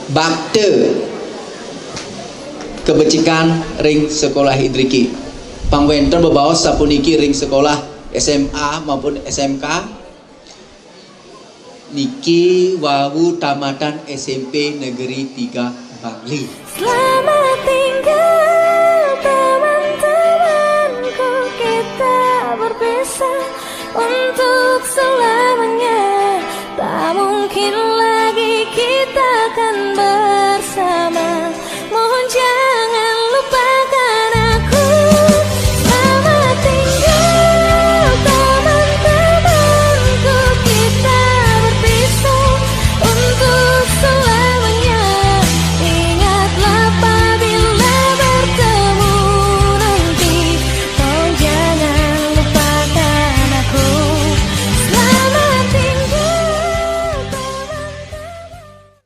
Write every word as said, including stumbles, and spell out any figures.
Bakti kebecikan ring sekolah indriki. Pang wenten bebaos sapuniki ring sekolah S M A maupun S M K, niki wau tamatan S M P Negeri tiga Bangli. Selamat tinggal.